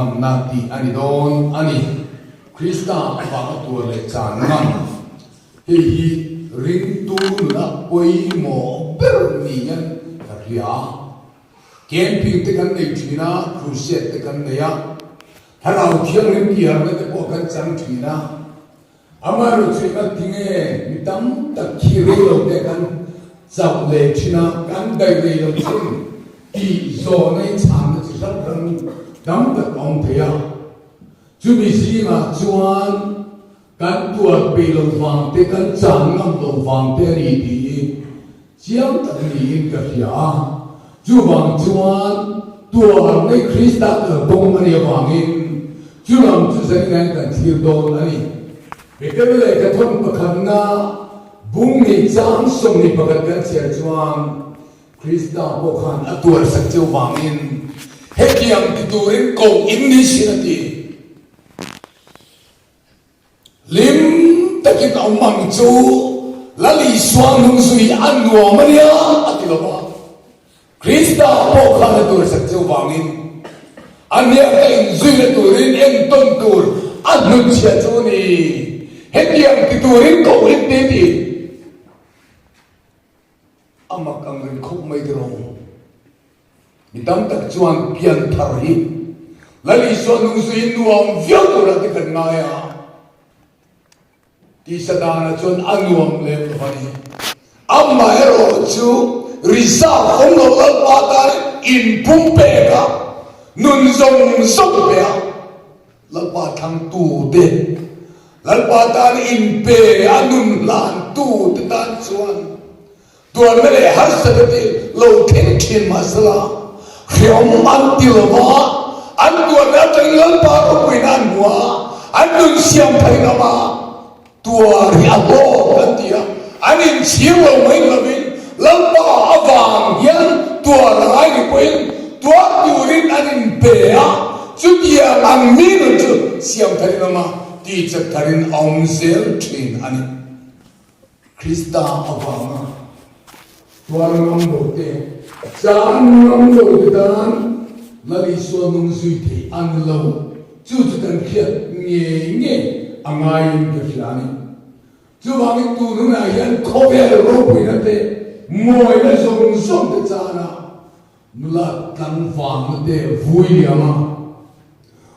ngamna tih a ni dawn a ni. Krista avanga tuar leh chan ngam hei hi ringtu nuna pawimawh ber niin ka hria a. Camping te kan nei thin a, crusade te kan nei a, Thlarau Thianghlim tihharna te pawh kan chang thin a. Amaherawhchu eng a ti nge mi tam tak khi rei lo te kan chauh leh thin a, kan daih rei lo thin tih zawhna i chhanna chi hrang hrang tam tak a awm thei a. Chumi zingah chuan kan tuar peih lo vang te, kan chang ngam lo vang te a ni tih hi chiang tak niin ka hria a. Chuvang chuan tuar nei Krista kalkawng a nih avangin chu lam chu zaningain kan thlir dawn a ni. Peter lehkha thawn pakhatna bung nih chang 21 kan chhiar chuan Krista pawh khan a tuar sak cheu vangin hetiang ti turin koh in ni sin a ti. Hlim takin a awm ang chu Lal Isua hnung zui a nuam a nia a ti lo va. Krista pawh khan a tur sak cheu vangin a hniak a inzuina turin entawn tur a hnutchhiah chu a ni. Hetiang ti turin koh in ti ti. A mak ang reng khawp mai ti rawh. Mi tam tak chuan pian thar hi Lal Isua nung zuiin nuam viau turah te kan ngai a, tisa danah chuan a nuam lem lo a ni. Amaherawh chu reserve awm lo Lalpa tan inpumpek a, nun zawng zawng pe a, Lalpa thlangtu te, Lalpa tan inpe a nun hlantu te tan chuan Tuarna leh harsatna te lo thleng thin mahsela, hreawm an ti lo va, an tuarna atangin Lalpa ropuina an hmu a, an nun siam thar in awm a, tuar hi a hlawk an ti a, an inchhir lo mai lovin Lalpa avang hian tuar a ngai ni pawhin tuar turin an inpe a, chutiang ang mi nun chu siam thar in awm a, tihchat tharin a awm zel thin a ni. Krista avanga tuar ngam lo te, chan ngam lo te tan Lal Isua nung zui thei a ni lo. Chu chu kan hriat ngei ngei a ngaiin ka hria a ni. Chuvangin tun hunah hian khawvel ropuina te, mawina zawng zawng te chana nula tlangvalna te vui liam a,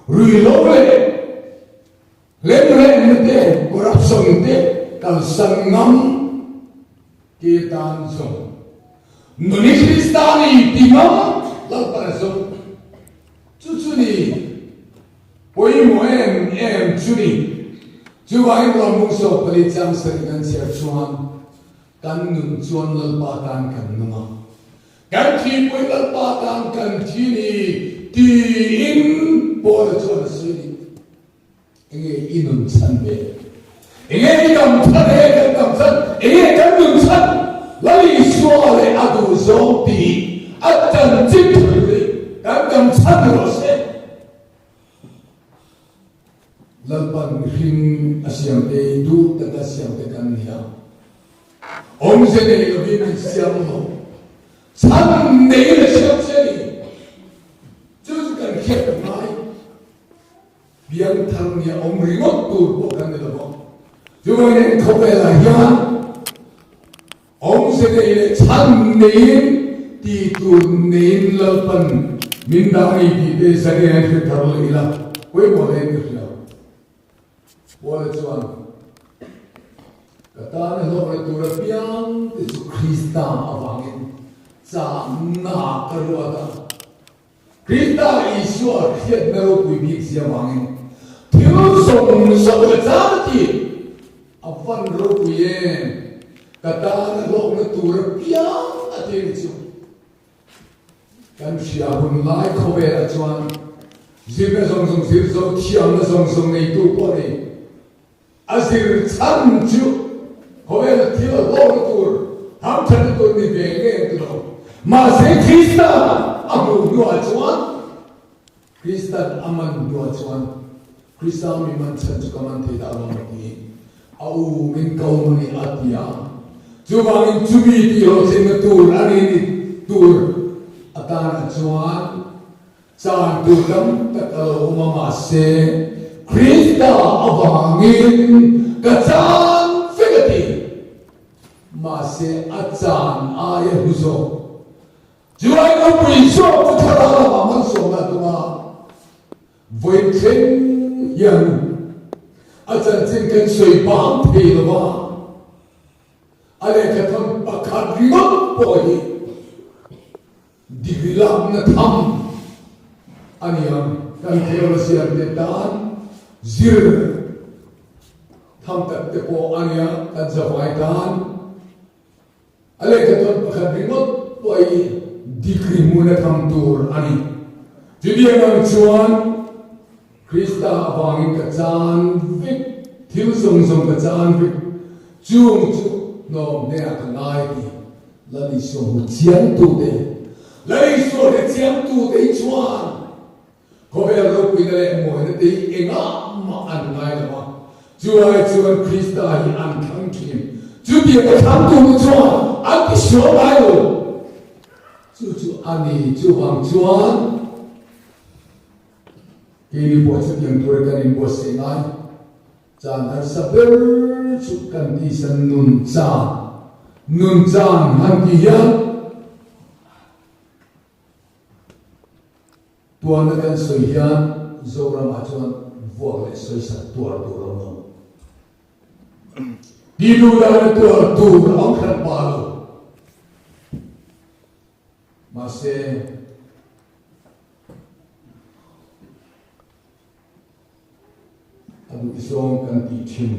rui lo leh Hlemhlemna te, corruption te kalsan ngam te tan zawng nuni Krista ni ti ngam Lalpan a zawng. Chu chu ni pawimawh em em chu ni. Chuvangin Rawmung 14 chang sarih kan chhiar chuan kan nun chuan Lalpa tan kan nung a. Kan thihpui Lalpa tan kan thi ni tiin Paula chuan a sawi a ni. Enge i nun chhan ve? Enge i dam chhan? Enge kan dam chhan? Enge kan nun chhan? Lal Isua leh a duh zawng tih a chanchin thar hi kan dam chhan rawh se. Lalpan mihring a siamte i duh taka siamte kan ni a. Awmze nei lovin an siam lo. Chhan neiin a siam che a ni. Chu chu kan hriat ngai. Piangthar nia awm ringawt tur pawh kan ni lo bawk. Chuvangin khawvelah hian awmze nei leh chhan neiin ti tur neiin Lalpan min dah ngei tih te zan hian hre thar leh ila pawimawh hle in ka hria. Paula chuan ka tana hlawkna tur apiang te chu Krista avangin chahna ka ruat a. Krista Isua hriatna ropui bik zia vangin thil zawng zawng a chang a ti. A van ropui em? Ka tana hlawkna tur apiang a ti ni chu. Kan hria hun lai khawvelah chuan zirna zawng zawng zir zo thiamna zawng zawng neitu pawh ni. A zir chhan chu khawvela thil a hlawkna tur, hamthatna tur ni ve nge an ti lo. Mahse Krista a hmuh hnuah chuan, Kristan a man hnuah chuan, Krista mi man chhan chu ka man thei dah lo maw tiin a u min ko maw ni a ti a. Chuvangin chumi tihhlawhtlinna tur a ni ni tur atana chuan. Chan tur tam tak a lo awm a, mahse Krista avangin ka chan vek a ti. Mahse a chan aia hlu zawk. Chu ai ropui zawk chu thlarau lamah malsawmna a tum a, vawi thleng hian a chanchin kan sawi bang thei lo va. A lehkhathawn pakhat ringawt pawh hi Degree lakna tham a ni ang. Kan theologian te tan zir tham tak te pawh a nia, kan zavai tan. A lehkhathawn pakhat ringawt pawh hi degree hmuna tham tur a ni. Chutiang ang chuan Krista avangin ka chan vek, thil zawng zawng ka chan vek, chung chu hnawm hnenah ka ngai ti. Lal Isua hmu chiangtute, Lal Isua hre chiangtute hi chuan khawvel ropuina leh mawina te hi engah mah an ngai lo a, chu ai chuan Krista hi an thlang thin. Chutiang a thlangtute chuan an tisual ngai lo. Chu chu a ni. Chuvang chuan keini pawh chutiang tura kan inbuatsaih ngai. Caan harsa ber chu kan tisan nun caan, nun caan han ti hian tuarna kan sawi hian Zoramah chuan vuak leh sawisak tuar tur a awm lo. Ti duh dana tuar tur a awm hran pah lo. Mahse, A duh zawng kan tih thin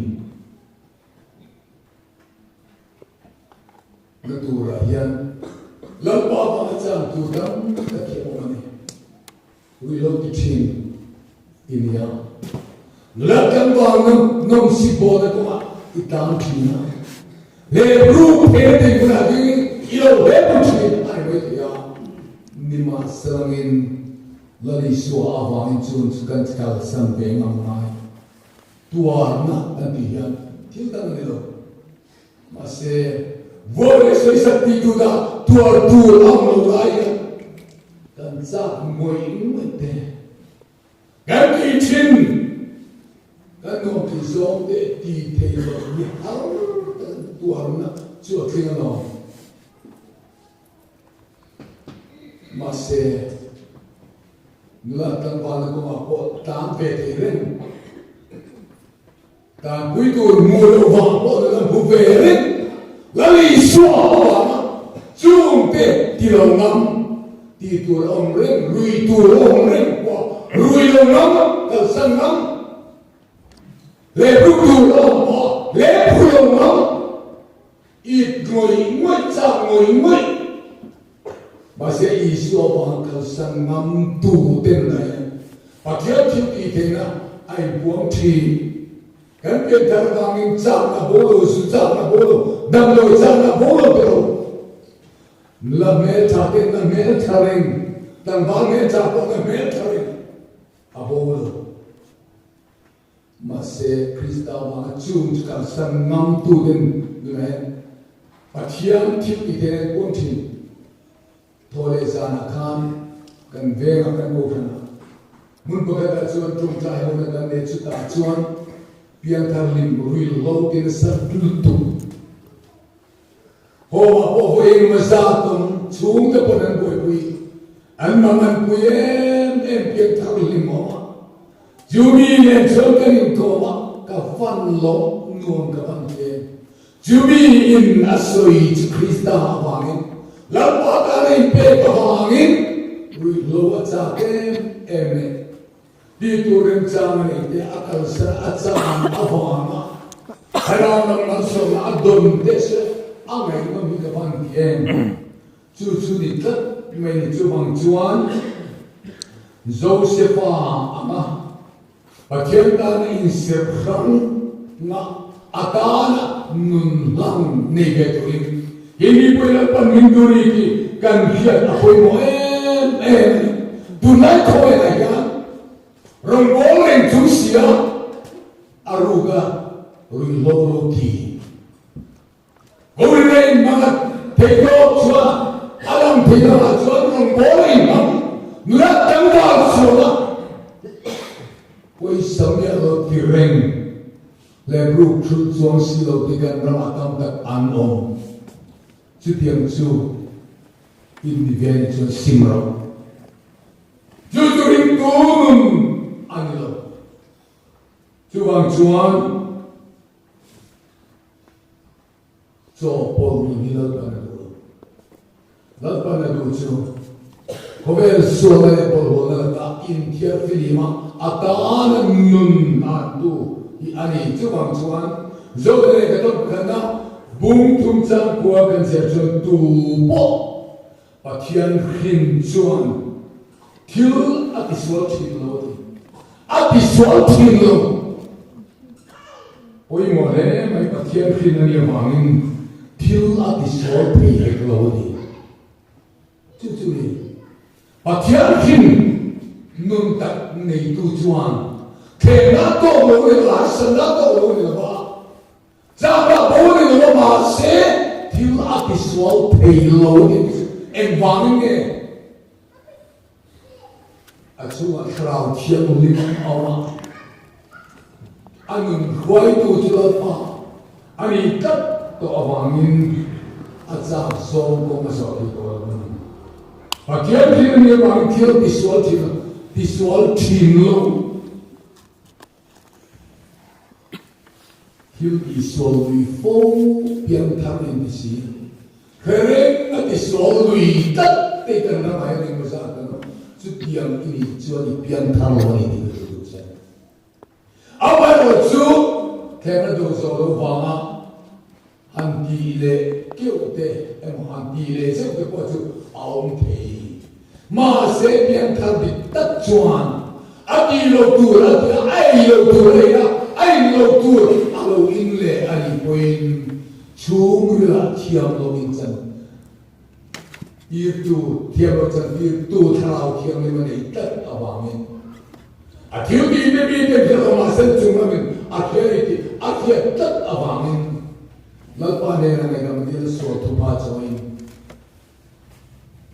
na turah hian Lalpa vanga chan tur tam tak hi a awm a ni. Ruihhlo ti thin i nia. Nula tlangval nawmsip bawlna kawngah i tang thin a. Hlep ruk phena tei hmunah dingin i lo hlep ru thin a ni mai thei a. Nimahselangin Lal Isua avangin chun chu kan kalsan ve ngam ngai. Tuarna kan tih hian thil dang a ni lo. Mahse, vuak leh sawisak tih tu dah tuar tur a awm lo lai hian kan chak ngawih ngawih te, kan tih thin, kan nuam tih zawng te ti thei lo mi har tak tuarna chu a tling alawm. Mahse, nula tlangvalna kawngah pawh tlang ve thei reng. Tanpui tur hmu loh vang pawh nula hmu ve reng. Lal Isua avanga chungte ti lo ngam, ti tur a awm reng, rui tur a awm reng pawh rui lo ngam, kalsan ngam, hlep ruk tur a awm pawh hlep ru lo ngam. It ngawih ngawih chak ngawih ngawih. Mahse Isua vang kalsan ngam tu te nunah hian Pathian thil tih theihna a inpuang thin. Kan pianthar avangin chakna bo lo, zu chakna bo lo, damdawi chakna bo lo te lo. Nula hmeltha ten na hmeltha reng, tlangval hmeltha pawh na hmeltha reng a bo lo. Mahse, Krista avanga chung chu kalsan ngamtu ten nunah hian Pathian thil tih theihna an puang thin. Thaw leh zanah khan kan vengah kan kohhranah hmun pakhatah chuan tawngtai hona kan nei chutah chuan piangthar lim ruihhlo te nasa lutuk Hawngah pawh vawi engemaw zat awm chhungte pawn an buaipui, an mang an pui em em piangthar hlim awm a. Chu mi nen chuan kan inkawm a, ka van loh nuam ka van ti em. Chu mi in a sawi chu Krista avangin, Lalpa tana inpek avangin ruihhlo a chak em em leh Ti tur remchang a nei te a kalsan a chan avanga thlarau lam malsawmna a dawn te chu a ngaihnawm hi ka van ti em? Chu chu ni tlat mai ni chuvang chuan Josefa anga Pathian tana inserh hrang nga a tana nun hlang nei ve turin hi mipui Lalpan min duri tih kan hriat a pawimawh em em a ni. Tunlai khawvelah hian rawngbâwl reng chung sia a ruka ruihhlo lo ti Gorilra inhmang a theihtawp chuan a lang thei lamah chuan rawngbâwl a inhmang nula tlangval. ti reng leh ruk thulh chuang si lo te kan ramah tam tak an awm. Chutiang chu in ni ve ni chuan sim rawh. Chu chu ringtu nun a ni lo. Chuvang chuan Chaw pawlh nun hi Lalpan a duh lo. Lalpan a duh chu khawvel sualna leh bawlhhlawhna lakah inthiar filima a tana nun hantu hi a ni. Chuvang chuan Zote leh ka tawp khatna bung thum changkua kan ziah chuan tu pawh Pathian hrin chuan thil a tisual thin lo a ti. A tisual thin lo. Pawimawh hle mai Pathian hrin a nih avangin thil a tisual thei hek lo a ti. Chu chu ni. Pathian hrin nun tak neitu chuan thlenna tawk lo ni lo, harsatna tawk lo ni lo va, Chakah bo ni lo a mahse thil a tisual thei lo tih chu engvangin nge a chungah thlarau thianghlim a awm a, a nun hruaitu chu Lalpa a ni tlat tawh avangin a chak zawng kawng a zawh thei tawh lo a ni. Pathian thil a nih avangin thil tisual thin tisual thin lo. Thil tihsual lui fo piangthar in ti si. Hre reng a tisual lui tlat te kan ramah hian engmaw zat an awm. Chutiang i nih chuan i piangthar lo a ni tih ka duh duh che. Amaherawhchu thlemna duh zawh loh vanga Han tih leh keuh te emaw han tih leh zeuh te pawh chu a awm thei. Mahse piangthar dik tak chuan a tih loh tur a ti a, a ei loh tur a ei a, a in loh tur a lo in leh a nih pawhin chhungrilah thiam loh in chan tirtu, thiam loh chan tirtu thlarau thianghlim a nei tlat avangin a thil tih te mite hriat lo mahse chung lamin a hria ni tih a hriat tlat avangin Lalpa nena ngaihdam dil sual thupa chawiin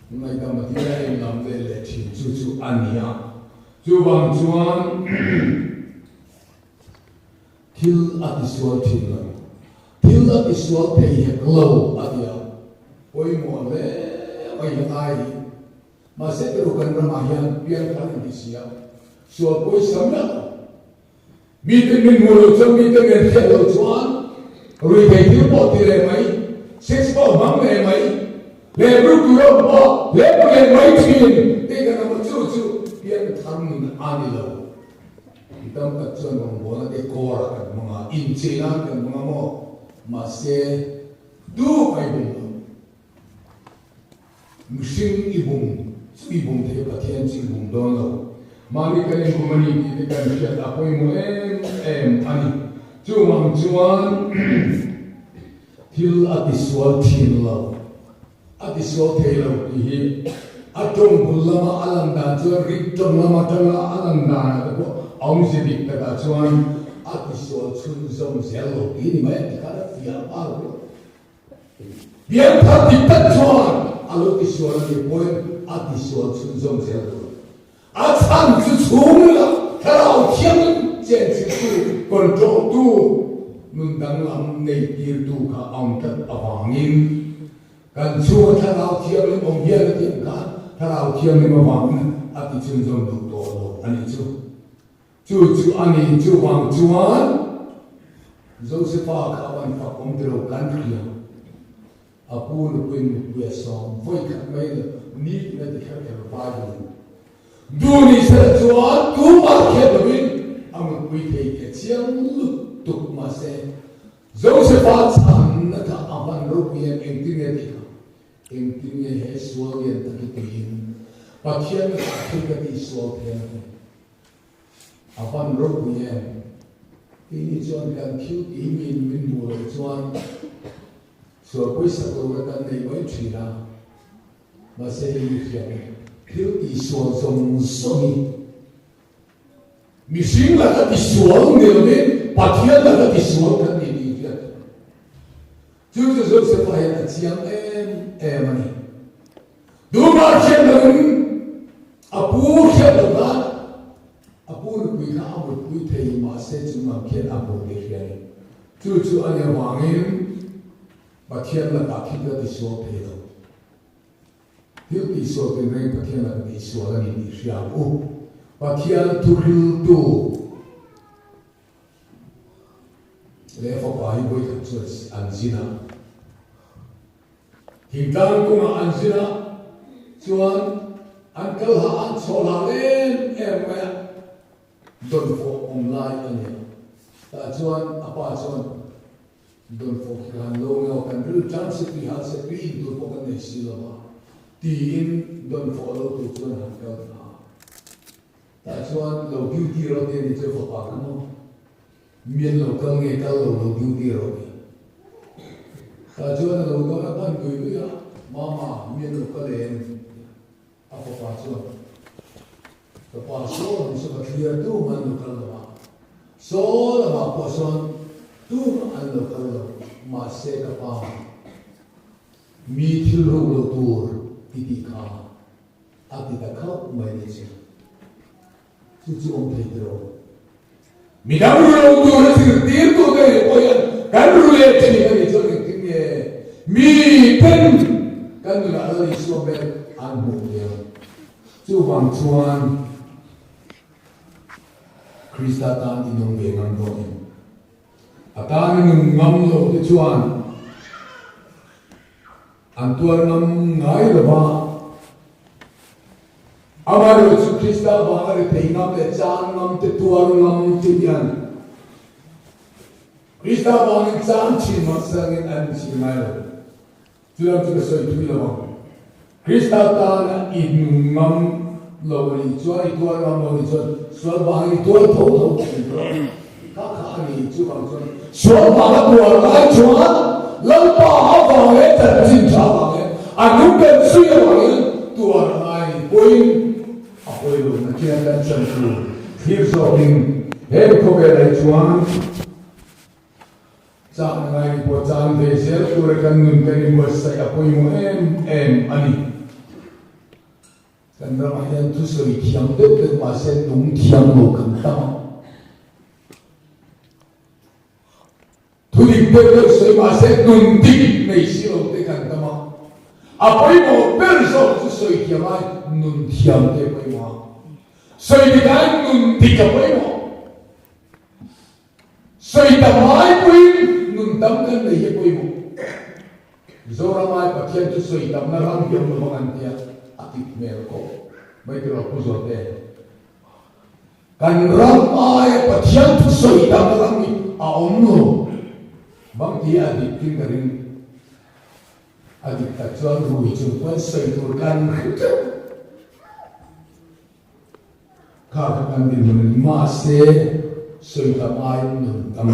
ngaihdam a dil a en lam leh leh thin chu chu a ni a. Chuvang chuan Thil a tisual thin lo. Thil a tisual thei hek lo a ti a, pawimawh hle mai hi ngai hi. Mahse Peru kan ramah hian piangthar in ti si a, sual pawisa miah lo. Mite min hmuh loh chuan, mite min hriat loh chuan rui thei thil pawh ti leh mai, sex pawh hmang leh mai, leh ruk tur awm pawh leh leh mai thin tih kan awm a, chu chu piangthar nun a ni lo. Mi tam tak chuan rawngbawlna te kawrah kan hmang a, inchei nan kan hmang a maw? Mahse, duh a i bum lo. Mihring i bum chu i bum thei a, Pathian chu i bum dawn lo. Mahni kan inbum a ni tih te kan hriat a pawimawh em em a ni. Chuvang chuan thil a tisual thin lo. A tisual thei lo tih hi a tawng bul lama a lan dan chuan rik tawng lam atanga a lan danah te pawh a awmze dik takah chuan a tisual chhunzawm zel lo tih ni mai a ti khan a fiah nghal hlawk. Piangthar dik tak chuan a lo tisual a nih pawhin a tisual chhunzawm zel lo. A chhan chu chhungrila thlarau thianghlim chenchilhtu, control-tu, nun danglam neitirtu kha a awm tlat avangin kan chhunga thlarau thianghlim awm hian a tih ang khan thlarau thianghlim avangin a ti chhunzawm duh tawh lo a nih chu. Chu chu a nih chuvang chuan Josefa kha a van fak awm tilo kan hria. A pu nupuiin mutpui a sawm vawi khat mai lo ni tin a ti kher kher Bible in duh ni sela chuan tumah hriat lovin a mutpui thei tih a chiang lutuk mahse Josepha chhanna kha a hman ropui em engtin nge tih kha engtin nge he sual lian tak hi tiin Pathian lakah thil ka tih sual thei ang tih A van ropui em? Keini chuan kan thil tih min min hmuh loh chuan sual pawisa lohna kan nei mai thin a, mahse hei hi hriat a ni. Thil tihsual zawng zawng hi mihring laka tisual ni lovin Pathian laka tisual kan ni tih hriat a ni. Chu chu Joseph-a hian a chiang em em a ni. Tumah hriat loin a pu hriat loh khan a pu nupui kha. kha a mutpui thei mahse chunglam khian a hmu tih hria a ni. Chu chu a nih avangin Pathian lakah thil ka tisual thei lo. Thil tihsual tinreng Pathian laka tihsual a ni tih hria ang u. Pathian thuhriltu leh fapa hi vawikhat chuan an zin a. Thingtlang kawngah an zin a, chuan an kal hah an chhawh hlah em em mai a, dawnfawh awm lai a ni a. Tah chuan a pa chuan dawnfawh khi ka han lo nge aw, kan ril tan se tui hal se tui in tur pawh kan nei si lo va tiin dawnfawh lo tur chuan a han kal ta a. Tah chuan lo duty rawh te a ni chu fapa kha maw. Mi an lo kal nge kal lo lo duty rawh ti. Tah chuan a lo dawn a pan dui dui a, Mama, mi an lo kal em? A fapa chuan, Ka pa saw lam saw ka thlir tumah an lo kal lo a, saw lamah pawh sawn tumah an lo kal lo, mahse ka pa, mi thil ruk lo tur i tih kha a ti ta khauh mai ni chu. Chu chu awm thei tiraw? Midang ru lo tur a zirtirtu te nih pawh hian kan ru leh thin a nih chuan engtin nge mi ten kan nunah Lal Isua hmel an hmuh thei ang? Chuvang chuan Krista tan i nung ve ngam dawn em? A tan i nun ngam lo te chuan an tuar ngam ngai lo va. Amaherawhchu Krista avanga rethei ngam leh chan ngam te tuar ngam te hian Krista avangin chan thin mahsangin an inchhir ngai lo. Chulam chu ka sawi thui lo ang. Krista tana i nung ngam lo a nih chuan, i tuar ngam lo a nih chuan sual vangin i tuar tho tho thin tawh a. Kha kha a ni chuvang chuan sual vanga tuar lai chuan Lalpa avang leh chanchin tha avang leh a nung ber zui avangin tuar ngai ni pawhin a pawi lo na khian kan chan tur thlir zawkin he khawvel ah hi chuan chak ngai ni pawh chan ve zel tura kan nun kan inbuatsaih a pawimawh em em a ni. Kan ramah hian thusawi thiam deuh deuh mahse nung thiam lo kan tam a. Thu dik deuh deuh sawi mahse nun dik nei si lo te kan tam a. A pawimawh ber zawk chu sawi thiam ai nun thiam te a pawimawh a. Sawi dik ai nun dik a pawimawh. Sawi tam ai pawhin nun tam kan nei hi a pawimawh. Mizoram ai Pathian chu sawi tamna ram hi awm lovang an tia a dik hmel khawp mai tiraw Pu Zawte. Kan ram aia Pathian thu sawi tamna ram hi a awm lo bang tih a dik tin ka ring. A dik tak chuan rui chung pawn sawi tur kan hre teuh. Kha kha kan dinhmun a ni. Mahse, sawi tam aiin nun tam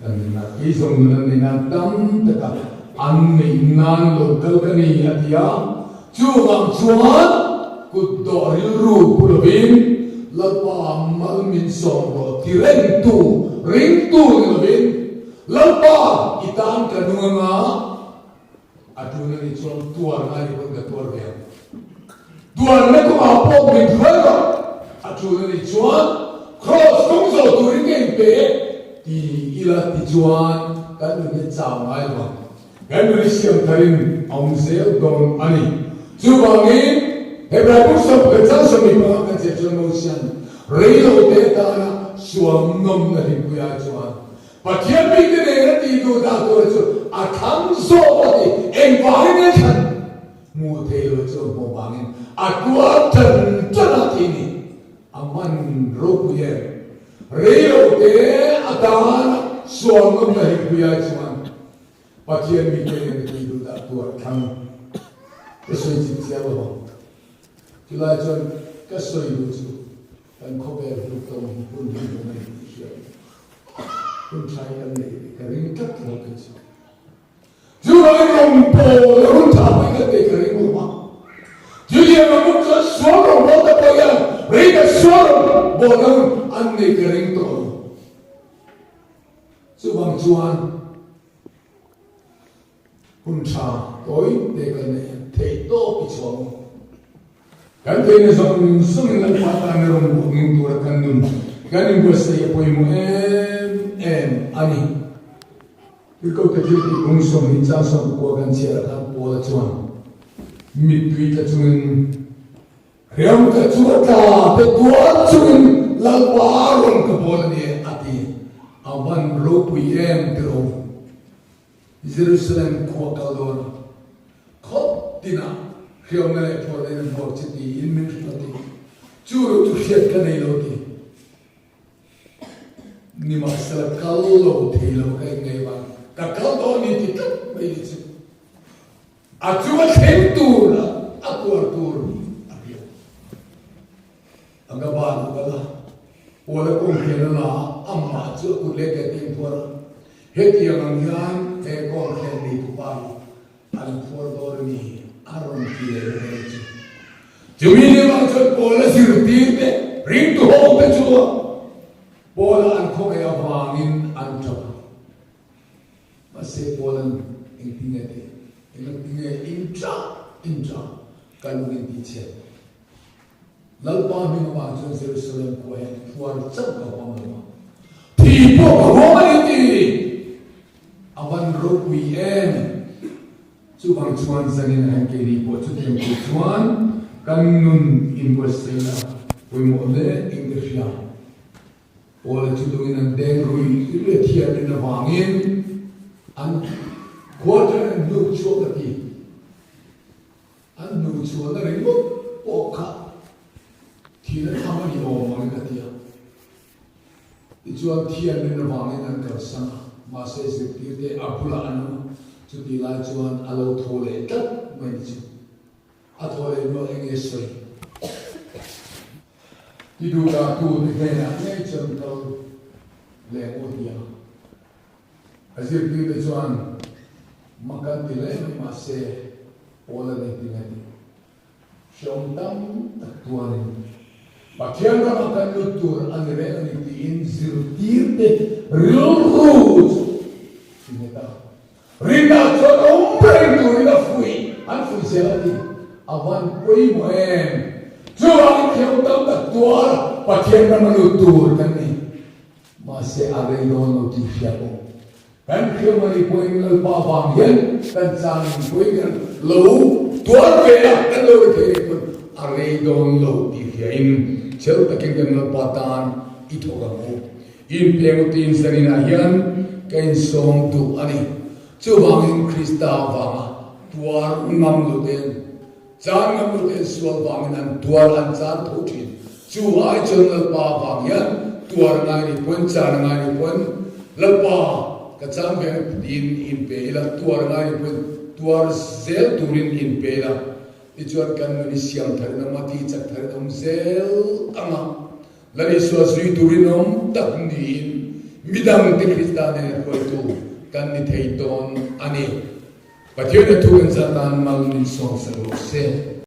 kan ni na. Kei zawng nun an nei nan tam taka an neih nan lo kal ka ni a ti a. Chuvang chuan kut dawh rilru pu lovin Lalpa mal min sawm rawh ti rengtu, ringtu ni lovin Lalpa i tan ka nung anga, A tun a nih chuan tuar ngai ni pawn ka tuar ve ang. Tuarna kawngah pawh min hruai rawh. A tun a nih chuan Kraws kawng zawh turin ka inpe e ti ila tichuan kan nun hi chau ngai lo ang. Kan nun hi siam tharin a awm zel dawn a ni. Chuvangin Hebrai bu sawmkhat chang 15 kan ziah chuan Mosian rei lo te tana suam nawmna hlimpui ai chuan Pathian mite nena tih duh dah tur chu a thlang zawk a ti. Engvangin nge thlan hmuh thei lo chu a hmuh vangin a tuar tan tan a ti ni. A man ropui em? Rei lo te a tan a sual ngawmna hipui ai chuan Pathian mite nena tih duh dah tur a thlang. Ka sawi chip chiang lo ang. Chulai chuan ka sawi duh chu kan khawvel hluk tawng hi hun hi hmuh a ni tih hriat. Hun tha hi kan neih ka ring tlat lo kei chu. Chuvangin rawngbawlna hun tha pawh hi kan neih ka ring lo a. Chutiang ang bawk chuan sual rawngbawlna pawh hian reina sual rawngbawlna hun an neih ka ring tawh lo. Chuvang chuan Hun tha tawi te kan neih hian theih tawp i chhuah maw? Kan theihna zawng zawngin Lalpa tana rawn buh nung tura kan nun. Kan inbuatsaih a pawimawh em em a ni. Tirhkohte thil tih kung 20 chang 19 kan chhiar ah khan Paula chuan mittui tla chungin Hriam ka chu a tla pe tuar chungin Lalpa rawn ka bawl a ni e a ti. A van ropui em tiraw? Jerusalem khua kal dawn a, khawp tinah hriamna leh phuarna in an hmuak che tiin min hrilh a ti. Chu ro chu hriat ka nei lo ti. Nimahsela kal lo thei lo ka inngaih vang ka kal dawn ni ti tlat mai ni chu. A chunga thleng tur a tuar tur a hria. A ga ban a kal a, Paula kawngkhen a la a, amah chu a kut leh ke te in phuar a. Hetiang ang hian he kawngkhen neitu pa hi an phuar dawn a ni, a rawn ti leh bawk a ni chu. Chumi ni vang chuan Paula zirtir te, ringtu ho te chu Paula an khawngaih avangin an tap a. Mahse Paula'n engtin nge tih? Engati nge in ṭah in ṭah ka lung in tih chhiat? Lalpa hming avang chuan Jerusalem khua hian phuar chauh ka huam lo a, thi pawh ka huam a ni ti a van ropui em! Chuvang chuan zanin ah hian keini pawh chutiang tur chuan kan nun inbuatsaihna pawimawh hle in ka hria. Paula chu lungin an deng rui rui a thian rin avangin an khua atangin an hnuk chhuak a ti. An hnuh chhuahna ringawt pawh kha thihna tham a ni awm angin a ti a. Tichuan thian rin avangin an kalsan a, mahse zirtirte a bulah an awm a, chutih lai chuan a lo tho leh tlat mai ni chu. A thaw leh hnuah eng nge sawi? Ti duh dah tu te hnenah ngei chuan kal leh ngawt ti a. A zirtir te chuan mak an ti hle mai mahse Paul an engtin nge tih hreawm tam tak tuarin Pathian ramah kan lut tur a ni reng a ni tiin zirtir te rilru chu ti nge ta. Rinna chuan awm reng turin a fuih, an fuih zel a ti. A van pawimawh em? Chuvangin thiam tam tak tuar Pathian ram a lut tur kan ni. Mahse a rei dawn lo tih hria pawh kan hriam a nih pawhin Lalpa vang hian kan chang in pawhin kan lo tuar ve a, kan lo ri thei reng pawn a rei dawn lo tih hriain chhel takin kan Lalpa tan i thawk ang u. Inpeng utin zaninah hian ka insawm duh a ni. Chuvangin Krista vanga tuar ngam loten, chan ngam loten sual vangin an tuar an chan tho thin. Chu ai chuan Lalpa vang hian tuar ngai ni pawn, chan ngai ni pawn, Lalpa ka chan ve ang tiin inpe ila, tuar ngai ni pawn tuar zel turin inpe ila. Tichuan kan nun i siam tharin awm a, tih chak tharin awm zel ang a. Lal Isua zui turin awm tak niin midangte Krista nena hruaitu kan ni thei dawn a ni. Pathian a thu kan zah tan mal min sawmsak rawh se.